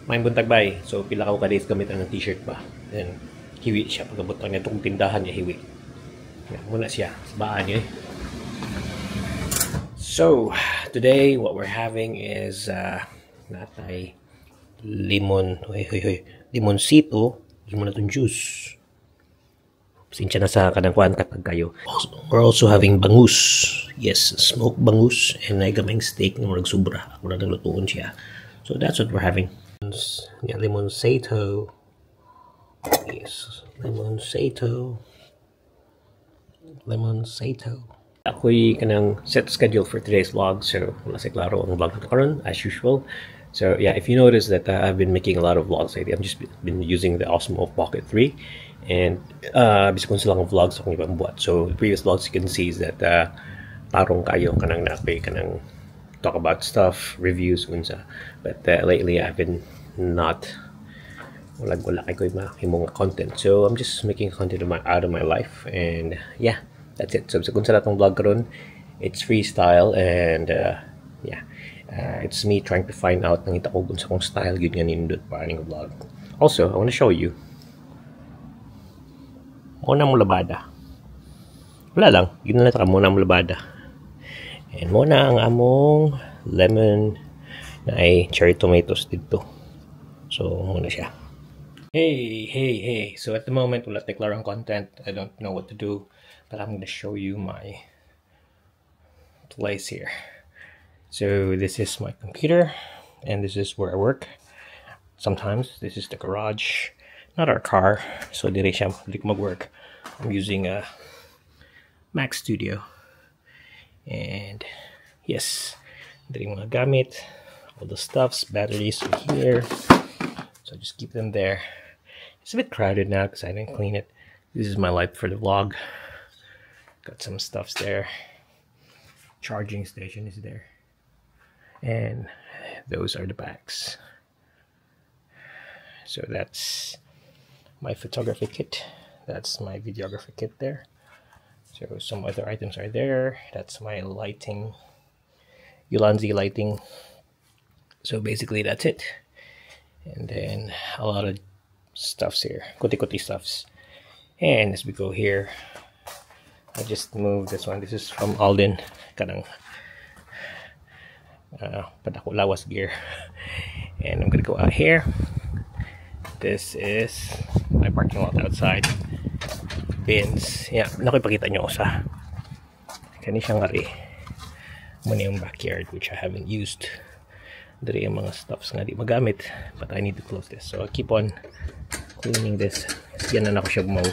Maayong buntag, bay. So pila ka days gamit ang t-shirt ba. Then hiwi siya pagabot ang itong tindahan niya, hiwi. Yeah, mao na siya. Baan niya eh. So, today what we're having is naa tay lemon, hoy hoy hoy, limoncito, lemon na juice. Pasensya na sa kanang kuan katag kayo. We're also having bangus. Yes, smoked bangus and ay gamayng steak nga murag sobra. Ako na nang lutuon siya. So that's what we're having. Yeah, limoncito. Yes, limoncito. Limoncito. Ako'y kanang set schedule for today's vlog, so wala sa klaro ang vlog nato karon as usual. So yeah, if you notice that I've been making a lot of vlogs lately, I've just been using the Osmo Pocket 3 and bisag unsa lang ang vlogs akong ibang buhat. So the previous vlogs you can see is that tarong kayo kanang naa koy kanang talk about stuff, reviews, unsa. But lately I've been not, wala wala kay ko'y mahimong content. So I'm just making content out of my life and yeah, that's it. So kung unsa atong vlog karon, it's freestyle and yeah, it's me trying to find out, nangita ko kung unsa akong style gyud nga nindot para ning vlog. Also, I want to show you. Mao na mo labada. Wala lang, yun na lang mao na mo labada. And mao na ang among lemon na ay cherry tomatoes dito. So, mao na siya. Hey, hey, hey. So at the moment, wala tay klarong content. I don't know what to do. But I'm gonna show you my place here. So this is my computer, and this is where I work. Sometimes this is the garage, not our car. So diri siya diri ko mag-work. I'm using a Mac Studio. And yes, diri mga gamit, all the stuffs, batteries are here. So just keep them there. It's a bit crowded now because I didn't clean it. This is my light for the vlog. Got some stuffs there. Charging station is there. And those are the bags. So that's my photography kit. That's my videography kit there. So some other items are there. That's my lighting, Ulanzi lighting. So basically that's it. And then a lot of stuffs here, kuti-kuti stuffs. And as we go here, I just moved this one. This is from Alden. Kanang padako lawas gear. And I'm gonna go out here. This is my parking lot outside. Bins. Yeah, naku, ipakita nyo sa kani siyang ari. Mao na yung backyard which I haven't used. Diri yung mga stuffs nga di magamit. But I need to close this. So I keep on cleaning this. Yan na nako siya mo.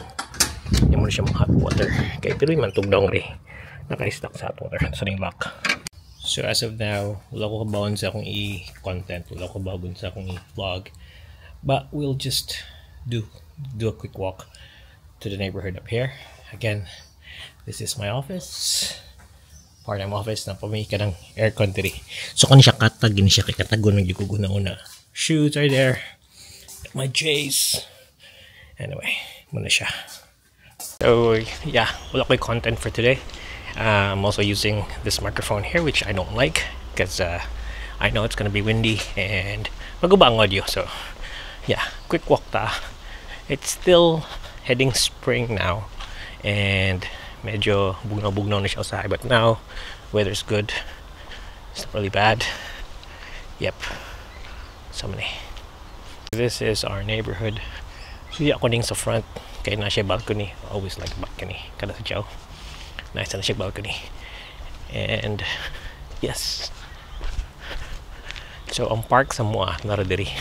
Yan mo na siya mga hot water. Kay pero man tugdong ri. Naka-stock sa hot water. Sa ring lock. So as of now, wala ko kabawon sa akong i-content. Wala ko kabawon sa akong i-vlog. But we'll just do a quick walk to the neighborhood up here. Again, this is my office. Part-time office na pamay ka ng aircon diri. So kung siya katag, gini siya kay katagon ng ko una. Shoes are there. My J's. Anyway, mao na siya. So yeah, wala ko'y content for today. I'm also using this microphone here, which I don't like because I know it's gonna be windy and maguba ang audio. So yeah, quick walk ta. It's still heading spring now and medyo bugnaw-bugnaw na siya usahay, but now weather's good. It's not really bad. Yep. So many. This is our neighborhood. So ako ning sa front kay naa siya balcony. Always like balcony. Kada sa Chow. Nice na siya balcony. And yes. So ang park sa amoa nara diri.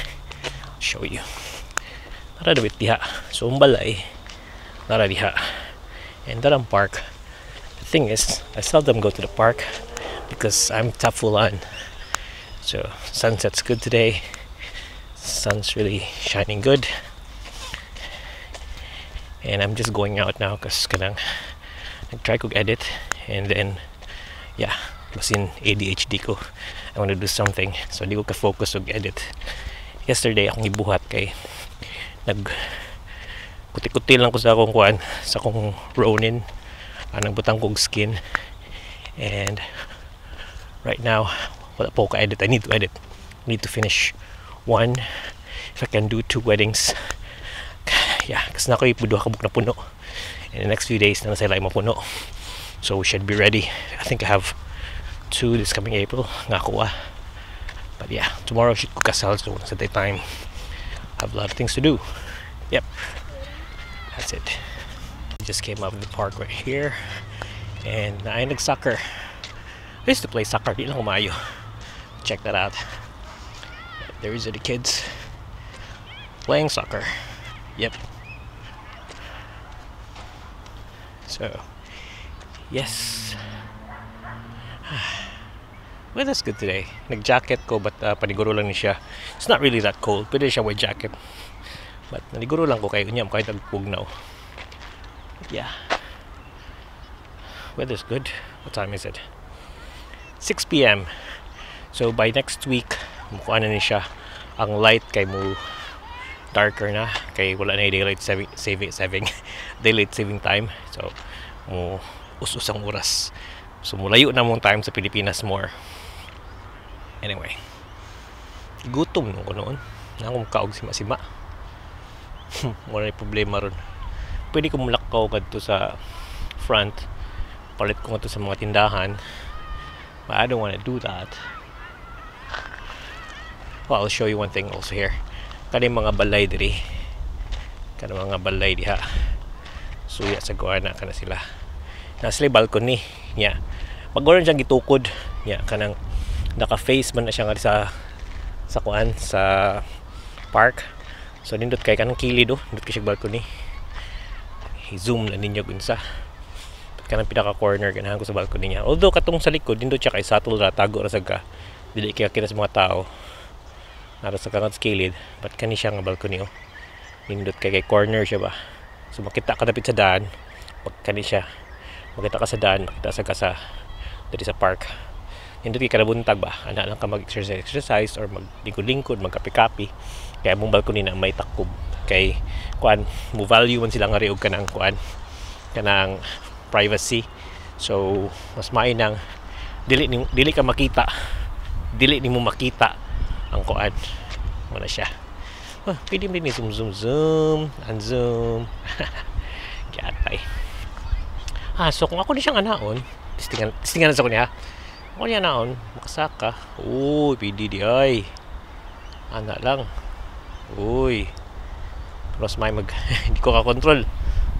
I'll show you. Nara diri diha. So ang balay nara diha. And that ang park. The thing is, I seldom go to the park because I'm tafulan. So sunset's good today. Sun's really shining good. And I'm just going out now because kanang nag-try kog edit and then yeah, basin ADHD ko. I want to do something. So di ko ka-focus og edit. Yesterday akong ibuhat kay nag kuti-kuti lang ko sa akong kuan, sa akong Ronin. Nagbutang kog skin. And right now wala po ko edit. I need to edit. I need to finish one If I can do two weddings. Yeah, kasi naa koy duha ka buok na puno. In the next few days na sila mapuno. So we should be ready. I think I have two this coming April nga kuha. But yeah, tomorrow should ko kasal, so sa time I have a lot of things to do. Yep. That's it. Just came up in the park right here and naay nag-soccer. I used to play soccer, di lang ko maayo. Check that out. There's the kids playing soccer. Yep. So, yes. Weather's good today. Nag-jacket ko, but paniguro lang ni siya. It's not really that cold. Pwede siya with jacket. But naniguro lang ko kay unya kahit nagpugnaw. Yeah. Weather's good. What time is it? 6 p.m. So by next week, mukuha na ni siya ang light kay mo darker na kay wala na daylight saving time. So mo us-us ang oras. So mulayo na mong time sa Pilipinas more. Anyway, gutom nung ko noon. Na akong kaog sima-sima. Wala na problema ron. Pwede ko mulakaw kadto sa front. Palit ko ngadto sa mga tindahan. But I don't want to do that. Well, I'll show you one thing also here. Kani mga balay diri. Kani mga balay diha. Suya sa guana kana sila. Na sila balcony niya. Pag siyang gitukod niya, kanang naka-face man na siya nga sa kuan, sa park. So nindot kay kanang kilid oh, nindot kay siya balcony. I-zoom na ninyo unsa. Kanang pinaka corner, ganahan ko sa balcony niya. Although katong sa likod, nindot siya kay subtle ra, tago ra sad ka. Dili kay kita sa mga tao. Nara sa kangat kilid, but kani siya nga balcony oh. Nindot kay corner siya ba. So makita ka dapit sa daan. Pag kani siya, makita ka sa daan, makita sa ka sa diri sa park. Nindot kay kanabuntag ba. Ana lang ka mag-exercise exercise or maglingkod-lingkod, magkape-kape. Kaya mong balcony na may takob kay kuan, mo value man sila nga og kanang kuan, kanang privacy. So mas maayo nang dili ka makita, dili nimo makita ang kuan mo na siya. Oh, pwede mo din zoom, zoom, zoom and zoom. Gyatay. Ah, so kung ako ni siyang anaon, testingan testingan sa ko niya. Ako niya anaon, makasaka. Uy, pwede di ay. Ana lang. Uy. Pero mas may mag hindi ko ka-control.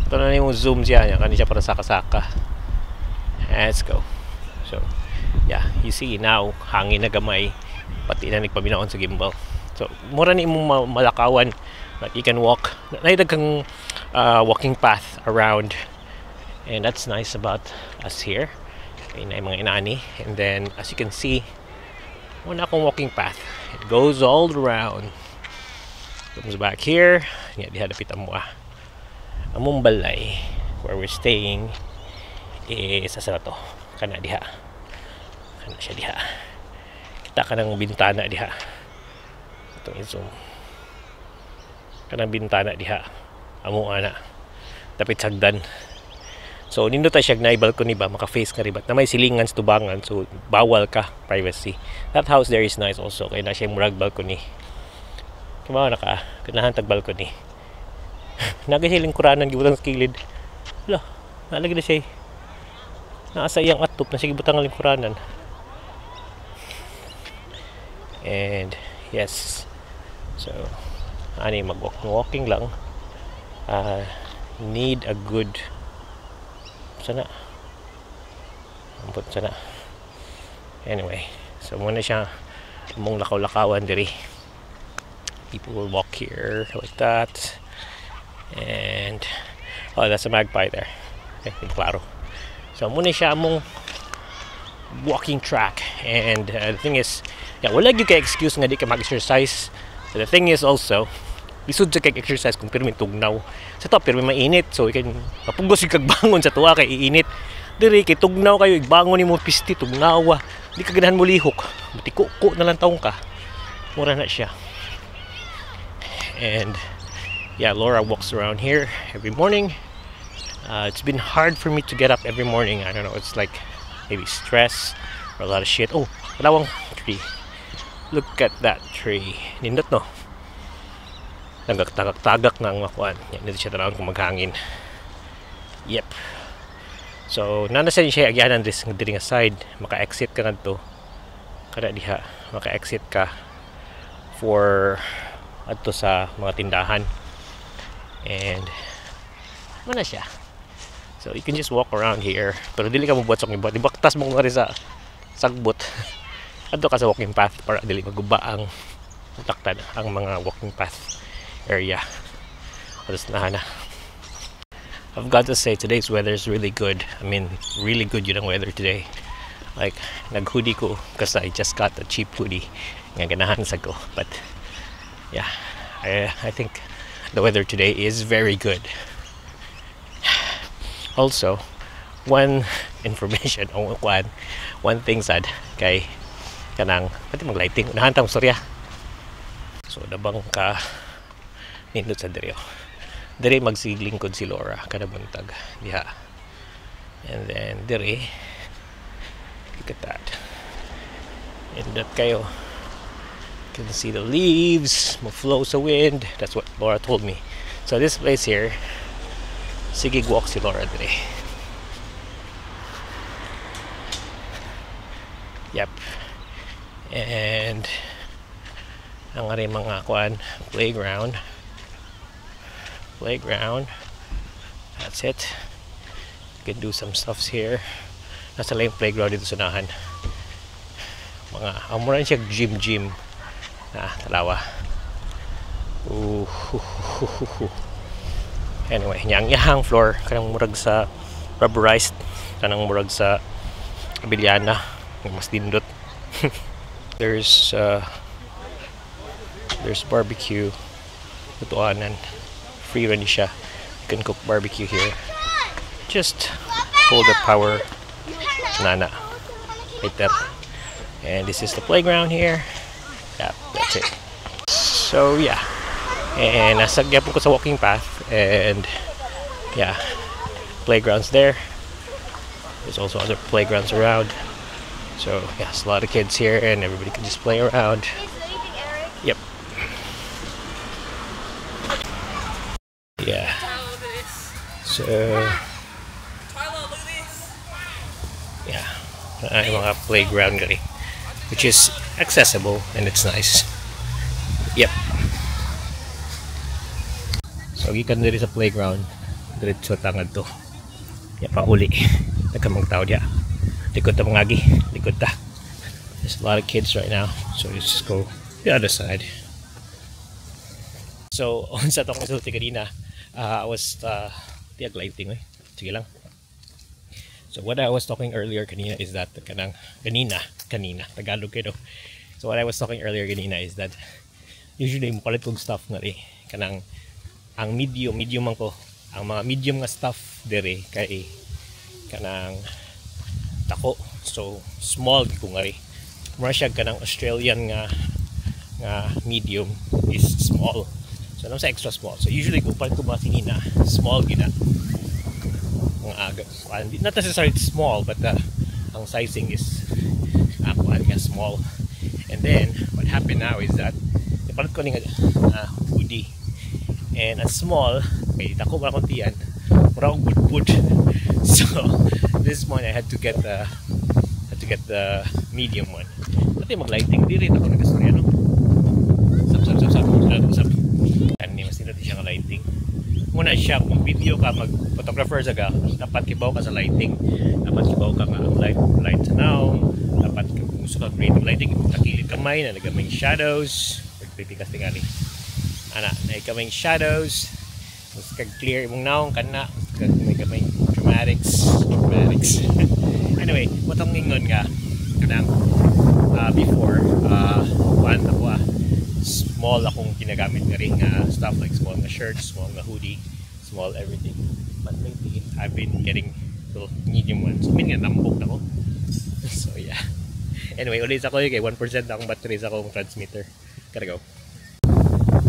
Ito na yung zoom siya niya. Kani siya para saka-saka. Let's go. So, yeah, you see now, hangin na gamay. Pati na nagpaminaon sa gimbal. So, mura ni imong malakawan. Like you can walk. Naay kang walking path around. And that's nice about us here. Kay na mga inani. And then, as you can see, wala akong walking path. It goes all around. Comes back here. Nga, diha dapit amo ah. Among balay, where we're staying, is asa na to? Kana diha. Kana siya diha. Kita ka ng bintana diha. Itong i-zoom. Kanang bintana diha. Amo ana. Dapit sagdan. So nindot siya na balcony ba, maka-face ka ribat na may silingan sa tubangan, so bawal ka privacy. That house there is nice also kay na siya murag balcony. Kumawa na ka, ganahan tag balcony. Naga siya lingkuranan gibutang sa kilid. Hala, nalagi na siya. Naa sa iyang atop na siya gibutang ang lingkuranan. And yes. So ani mag walking walking lang. Need a good sana. Ambot sana. Anyway, so muna siya mong lakaw-lakawan diri. People will walk here like that. And oh, that's a magpie there. Okay, hindi klaro. So muna siya among walking track. And the thing is, yeah, wala gyud kay excuse nga di ka mag-exercise. But the thing is also, lisod sa kay exercise kung pirmi tugnaw. Sa to pirmi mainit, so you can mapugos yung kag bangon sa tuwa kay iinit. Diri kay tugnaw kayo, igbangon nimo pisti tugnawa. Di ka ganahan mo lihok. Matikuko na lang taong ka. Mura na siya. And yeah, Laura walks around here every morning. It's been hard for me to get up every morning. I don't know, it's like maybe stress or a lot of shit. Oh, dalawang tree. Look at that tree. Nindot no. Tagak-tagak na ang makuan. Yan, dito siya tanawon kung maghangin. Yep. So, naa na siya agyanan this diri nga side, maka-exit ka ngadto. Kada diha, maka-exit ka for adto sa mga tindahan. And mao na siya. So you can just walk around here. Pero dili ka mobuhat sa akong gibuhat. Ibaktas mo nga rin sa sagbot. Adto ka sa walking path para dili maguba ang taktad ang mga walking path area. Atos na na. I've got to say, today's weather is really good. I mean, really good yun ang weather today. Like, nag-hoodie ko because I just got a cheap hoodie nga ganahan sa ko. But yeah, I think the weather today is very good. Also, one information o one thing sad kay kanang pati mag-lighting, unahan tang storya. So dabang ka nindot sa diri, oh. Diri magsiglingkod si Laura kada buntag diha. And then diri, look at that, nindot kayo. You can see the leaves mo flow sa wind. That's what Laura told me. So this place here, sige walk si Laura diri. Yep. And ang ari mga kuan, playground. Playground. That's it. You can do some stuffs here. Nasa lang yung playground dito sa unahan. Mga, ang mura siya gym gym. Na, talawa. Ooh. Anyway, nya ang iyahang floor kanang murag sa rubberized, kanang murag sa Abiliana, mas dindot. There's barbecue lutuanan. Free ra ni siya. You can cook barbecue here. Just hold the power nana right there. And this is the playground here. Yeah, that's it. So yeah. And nasa gyapon ko sa walking path and yeah, playgrounds there. There's also other playgrounds around. So yeah, there's a lot of kids here and everybody can just play around. He's leaving, Eric. Yep. Yeah. Tyler, look at this. So Tyler, look at this. Yeah, ay mga playground gani, which is accessible and it's nice. Yep. So gikan diri sa playground, diretso ta ngadto. Ya pauli. Daghan tao diya. Likod ta mga agi, likod ta. There's a lot of kids right now, so let's just go the other side. So, unsa to akong sulti kanina, I was tiyag lighting eh. Sige lang. So what I was talking earlier kanina is that kanang kanina, kanina, Tagalog kayo. So what I was talking earlier kanina is that usually mopalit kog stuff nga ri kanang ang medium, medium man ko. Ang mga medium nga stuff diri kay kanang dako. So small gyud ko nga ri. Mura siya kanang Australian nga medium is small. So sa extra small. So usually kung palit ko mga sinina, small gyud na mga aga. Not necessarily small, but ang sizing is kuan nga small. And then what happened now is that ipalit ko ni nga hoodie. And ang small, kay dako man akong tiyan, mura akong budbud. So this one I had to get the medium one. Pati mag-lighting diri ako nagastorya, no. Sap sap sap sap sap sap. Kani mas nindot siya nga lighting. Muna siya kung video ka, mag photographer sa ka, dapat kibaw ka sa lighting. Dapat kibaw ka nga ang light sa naong, dapat kung gusto ka creative lighting, takilid kamay na nagamay shadows, pagpipikas tingali. Ana, na kamay shadows, mas kag clear imong naong kana, mas kag may gamay dramatics, dramatics. Anyway, motong ingon nga kanang before kuan ako small akong ginagamit nga rin nga stuff, like small nga shirts, small nga hoodie, small everything. But lately, I've been getting to medium ones. I mean nga nambok na ko. So yeah. Anyway, ulit ako kay 1% akong battery sa akong transmitter. Gotta go.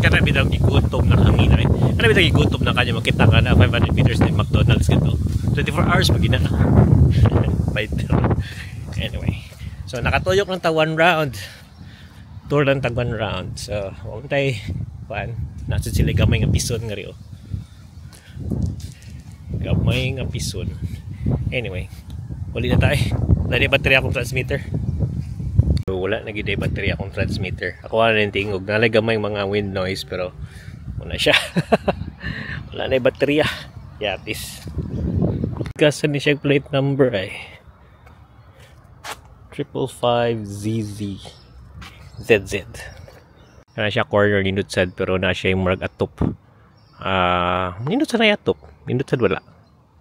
Kana bitaw gigutom na kami na. Kana bitaw gigutom na kanya, makita ka na 500 meters na yung McDonald's ganito. 24 hours pag gina. Anyway. So nakatuyok lang ta one round. Tour lang tag one round. So, wa tay kuan. Nasa sila gamay nga pison nga rio. Gamay nga pison. Anyway, uli na tayo. Wala na battery akong transmitter. So, wala na gid battery akong transmitter. Ako wala na yung tingog. Nalay gamay mga wind noise pero wala siya. Wala na yung baterya. Yatis. Kasi ni siya plate number ay 555 ZZ ZZ. Na siya corner, nindot sad, pero na siya yung murag atop. Ah, nindot sa na atop. Nindot sad wala.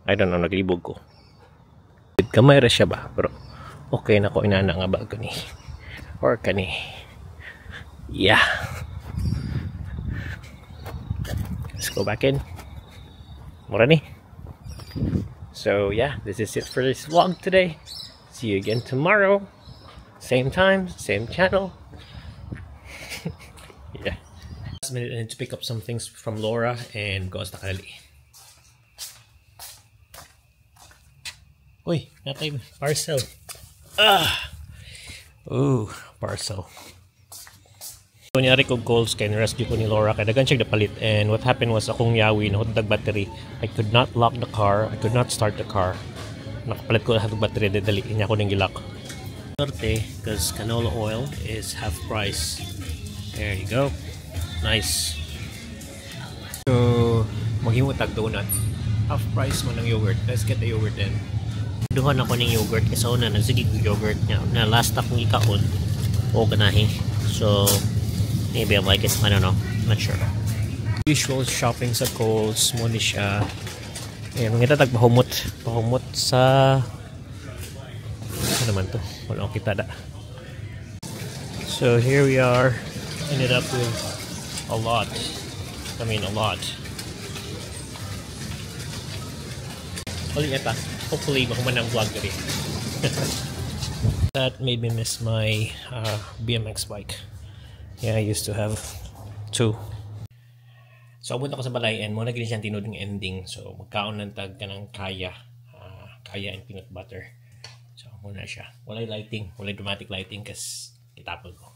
I don't know, naglibog ko. Gamay ra siya ba, pero okay na ko inana nga bago ni. Or kani. Yeah. Let's go back in. Mura ni. So yeah, this is it for this vlog today. See you again tomorrow. Same time, same channel. Yeah. Last minute, I need to pick up some things from Laura and go sa Kali. Uy, natay parcel. Ah! Ooh, parcel. So, niari kog calls kay rescue ko ni Laura kay daghan siya napalit, and what happened was akong yawi nahutdag battery. I could not lock the car. I could not start the car. Nakapalit ko lahat ng battery, dali niya ko ning gilock. Sorte, because canola oil is half price. There you go. Nice. So, maghimo tag donut. Half price mo ng yogurt. Let's get the yogurt then. Duhan ako ng yogurt kasi una nagsige ko yogurt niya. Na last akong ikaon o ganahi. So, maybe I like it. I don't know. Not sure. Usual shopping sa Coles mo ni siya. Ayan, mga tag pahumot. Pahumot sa, ano naman to? Wala akong kita da. So here we are. Ended up with a lot. I mean, a lot. Ulit na. Hopefully, mahuman ang vlog gabi. That made me miss my BMX bike. Yeah, I used to have two. So, abot ako sa balay and mo na gini siyang tinud ng ending. So, magkaon ng tag ka ng kaya. Kaya and peanut butter. So, muna siya. Walay lighting. Walay dramatic lighting kasi kitapol ko.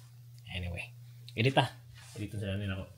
Anyway. Edit ah. Edit sa natin ako.